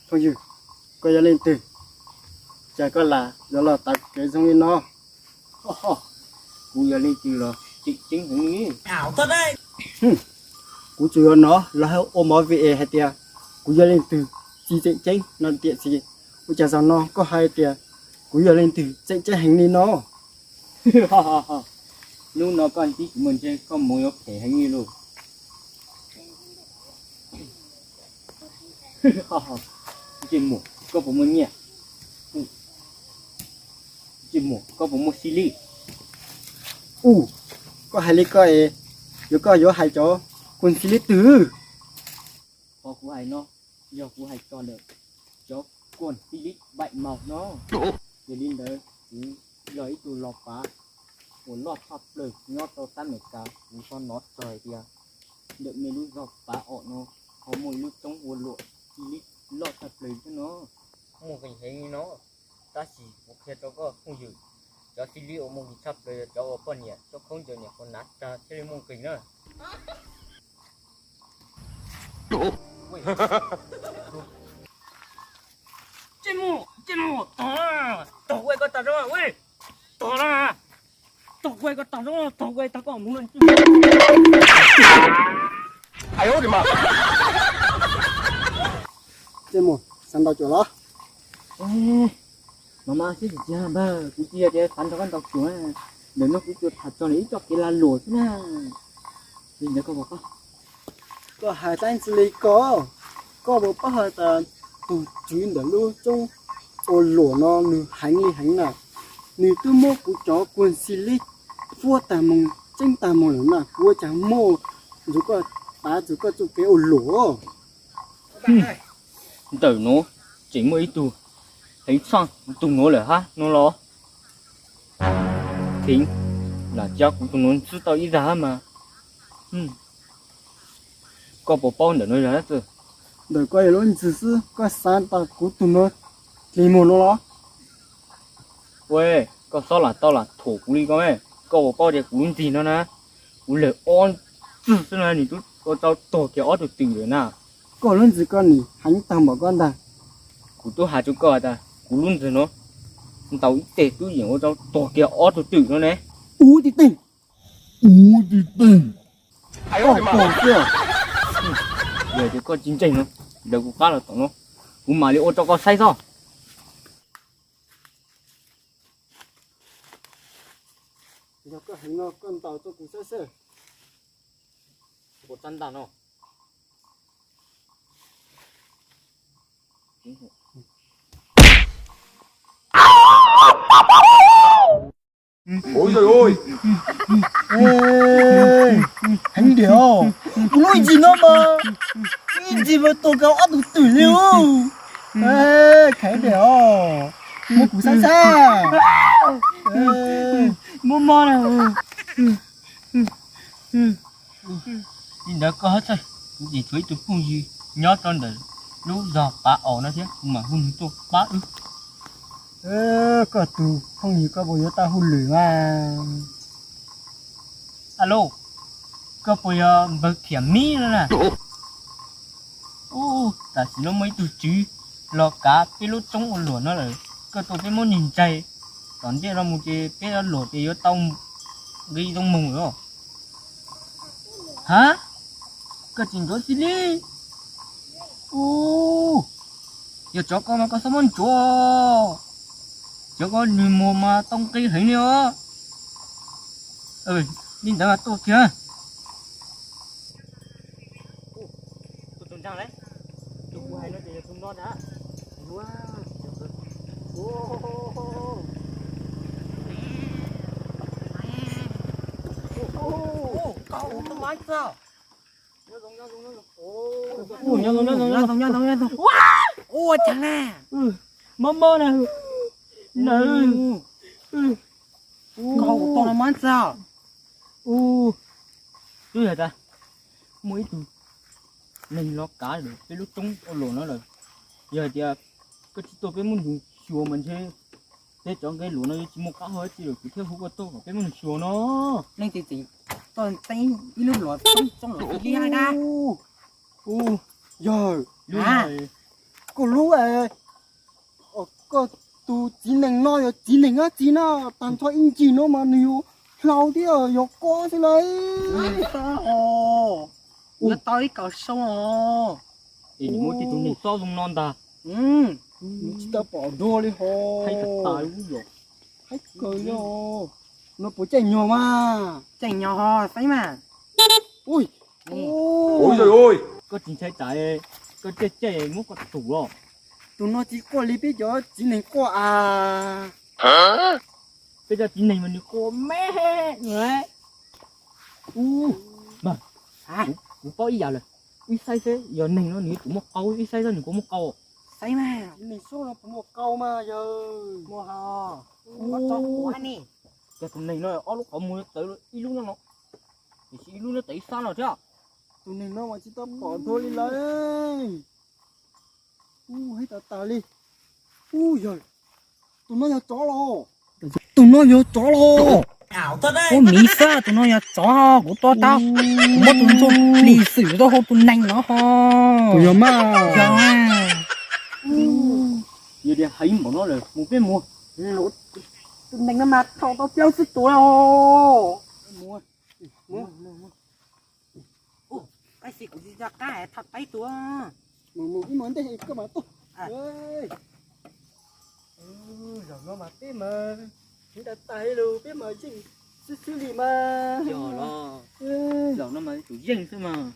Phooj ywg, koj yog leej twg, cas koj lam yuav los tav kev zoo li no? Kuv yog leej twg los tseem ceeb heev li. Kuv tsuas yuav hnov lawv ua movie hais tias kuv yog leej twg tsis tseem ceeb no tiam sis, ua cas zaum no koj hais tias kuv yog leej twg tseem ceeb heev li no? Hnub no koj ntsib kuv mus ntshe koj mus yuav phem heev li lauj. Ntsej muag, koj puas muaj nyiaj? Ntsej muag, koj puas muaj xib lij? Ub, koj hais li koj es, yog koj yuav hais cov kuj xib lij twg? Qhov kuv hais no, yog kuv hais txog ntawm cov kuj xib lij npaim maus no. Yog li ntawd kuv yog ib tug los pav uas loj tshaj plaws nyob rau sab Amelikas, kuv tau hnov txog hais tias ntawm nej lub zog pav om no ho muaj ib lub roob ua luam xib lij loj tshaj plaws thiab no. Muaj nqis heev li no, tab sis kuv qhia rau koj phooj ywg, cov xib lij uas muaj nqis tshaj plaws yog cov uas poj niam tso khaub ncaws niam qhuav hnav tsag thiaj li muaj nqis na. Ntsej muag, ntsej muag, tog, tog ua koj tag zoo, tog na, tog ua koj tag zoo, tog ua tag koj mus. Ntsej muag, xav ntaus cuam los? Mas mas xwb tsis tsis npawg, kuv cia tias xav nrog koj ntaus cuam, ntawm no kuv tsuas tham txog ib txoj kev lag luam xwb na. Li ntawd koj puas paub? Koj hais teeb txi li ko, koj puas paub hais tias tus tswv ntawm lub roob ua luam no nws heev li heev na. Nws twb muab kuv cov kuj xib lij fuab tag mus tseeb tag mus lawm na, kuv ua cas muaj ntxuav koj, tav ntxuav koj txoj kev ua luam. Ntawm no tseem muaj ib tug heev tshaj kuv tus nuav lawm hab no los? Heev, lam cia kuv tus nuav ntxwb tau ib zag hab mas. Koj puas paub ntawm no yog dab tsi? Ntawm koj yog lub ntxwg xwb, koj xav tau kuv tus nuav dlig muag no los? Ua, koj xob lam tau lam thuam kuv li ko, koj puas paub tias kuv lub ntxwg no na, kuv lawm ob ntxwg xwb na nws twb ua tau tuag kiag ob tug twm lawm na. Koj lub ntxwg koj nim heev tag npaum koj ntag. Kuv twb has rua koj tas kuv lub ntxwg no ntaus ib teg twb yeem ua tau tuag kiag ob tug twm no ne. Ub tib teeg, ub tib teeg. Koj tuag xwb. Yog tias koj tsis ntseeg no, ntawd kuv qab los tom no, kuv mam li ua rau koj saib xwb. Yog koj heev no koj ntaus rau kuv saib xwb. Ua txab ntaj no. Ua, heev diam, kuv lub ntxwg no mas, ib ntxwg mas tuag kiag ob tug twm li. Heev diam, muab kuv saib saib. Muab mob na. Li ntawd koj hab txhawj, kuv tseem tshuav ib tug phooj ywg nyob rau ntawm lub zog pav aus no thiab, kuv mam hu nws tuaj pab wb. Koj tus phooj ywg koj puas yuav tau hu lwm mas? Alo, koj puas yog npawg Khiam Mib no na? Ub, tam sim no muaj ib tug tswv los kav peb lub roob ua luam no lawm, koj tuaj peb muab nws ntsaig, tom ntej no mus ces peb luam ces yuav tau nqi zoo moog lawm. Ha, koj tseem ntxuav xib lij? Ub, yog tsov ko mas koj txhob muab ntxuav, tsov ko nws muag mas tau nqi heev li os. Li ntawd mas tuaj kiag. Tus ntag, tus kuv hais no ces yog tus no ntag. Ua, tau mas txog. Ua cas na, mob mob na. Nkaus tau no mas txog. Ub, twb yog tas muaj ib tug neeg los kav lawm peb lub roob ua luam no lawm. Yog hais tias koj tsis tuaj peb muab nws xyuas mas ntshe peb cov nqe luam no yuav tsis muaj qab hau dab tsi lawm, kuv thiaj hu koj tuaj kom peb muab nws xyuas no. Leej twg tseem tuaj teeb ib lub luam, txoob luam li na? Ub, yog, lub no, Koj lub, koj tus txiv nees no yog txiv nees dab tsi na? Tag nrho ib ncig no mas nws yog hlau thiab yog kob xwb lauj. Nyob tau ib kaum xyoo os. Es nws muaj tej tus neeg txob zoo no ntag. Nws tsis tau pom dua li ho. Haib kawg li os. No puas caij nyog mas? Caij nyog ho xeeb mas. Ui, koj tsis ntshai tsam koj caij caij muab koj tum los? Tus no tsis quaj li peb cov txiv nees quaj as. Peb cov txiv nees mas nws quaj me. Ub, mas kuv paub ib yam lawm. Wb saib seb yog neeg no nws yuav tsum muaj qau, wb saib seb nws puas muaj qau. Saib mas, txiv nees sub no puas muaj qau mas yawg? Muaj ho. Ub, tso kuv ne. Cov tus neeg no ob lub qhov muag tawv ib lub no no, tiam sis ib lub no tawv ib sab no thiab. Tus neeg no mas tsis tau pom dua li lawm. Ub, heev tas tas li. Ub yawg, tus no yog tsov los? Tus no yog tsov los? Ub, miv xwb, tus no yog tsov, kuv tua tau. Kuv muab tus ntsuj plig xwm tuaj hau tus neeg no ho. Yog mas. Yog. Yog tias heev npaum no lawm mus peb mus. Tus neeg no mas thaum tau plaub tsib tus los. Tab sis kuv tsis nco qab thaum peb tus. Mus mus ib mus ntej koj mas tuaj. Zaum no mas peb mas, kuv tas tas los peb mas yeej xwb xwb li mas. Yog los, zaum no mas tus yeej xwb mas.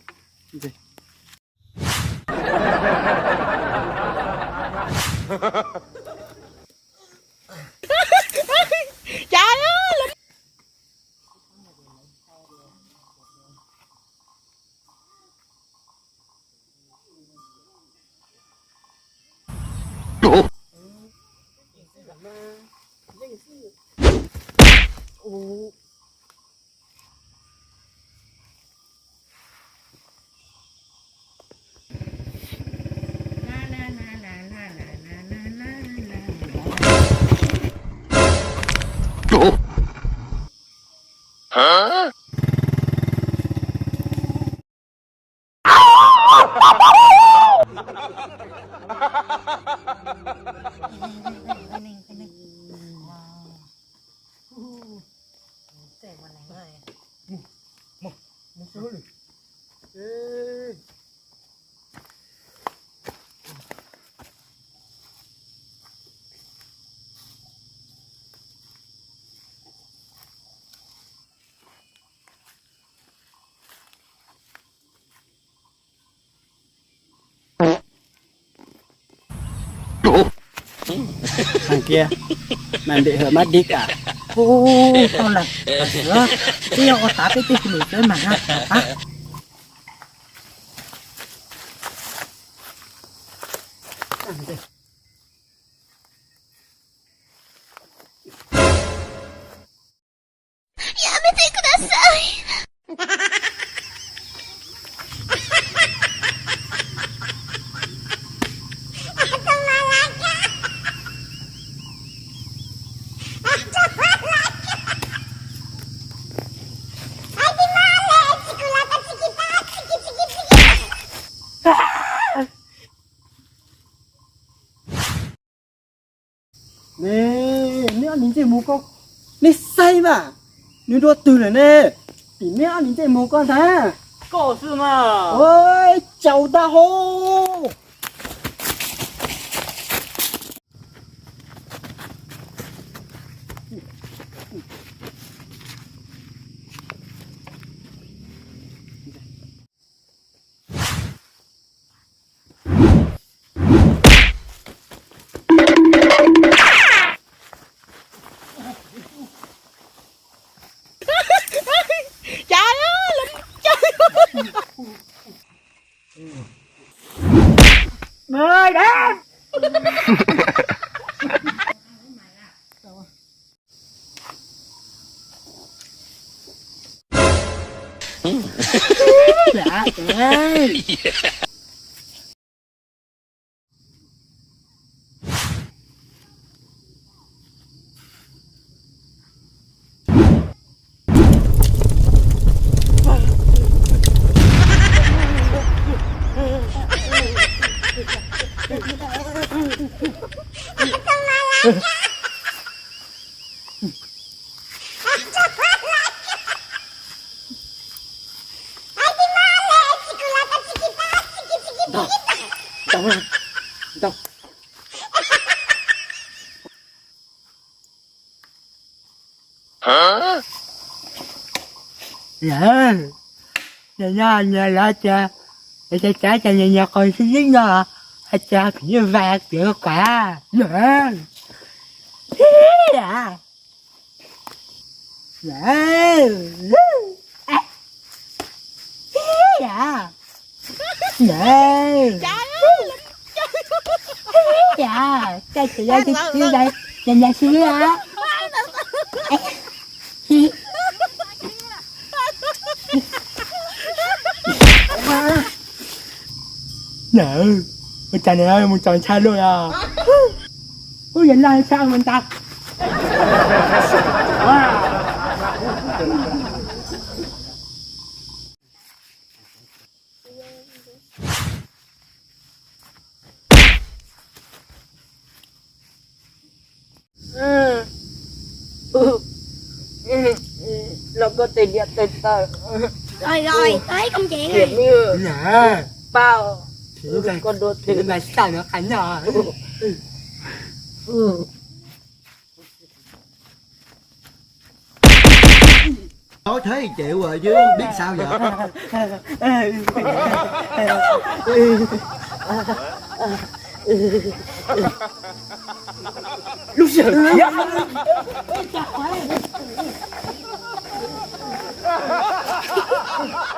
Thằng kia, mày bị hở mắt đi à? Hu, tau lawm, tsis yog ua tav peb tej hauj lwm xwb mas haj tau pab. Neb, neb ob niag ntsej muag ko, neb saib mas, nws dua twg lawm ne? Tim neb ob niag ntsej muag ko ntag. Koj xwb mas. Ua, tsaus tag hau. Lawm, nyob nyob lawv tias, lawv tias cas cas nyob nyob qhov xib lib no, hais tias khwv nyiaj vais tias kuv lawm. Yam, yam, yam, caij tsev yam tib tib ntawd, yam yam xwb a. Nawm, ua cas nws mus txog ntshai luaj os. Ub, yog loj tshaj mus ntag. Los koj tes diav tes taw. Rồi rồi, tới công chuyện rồi. Nè. Pau. Koj dua thiab. Nè, sao nó cắn nhau à? Có thế thì chịu rồi chứ biết sao giờ. Lub sij hawm thiab.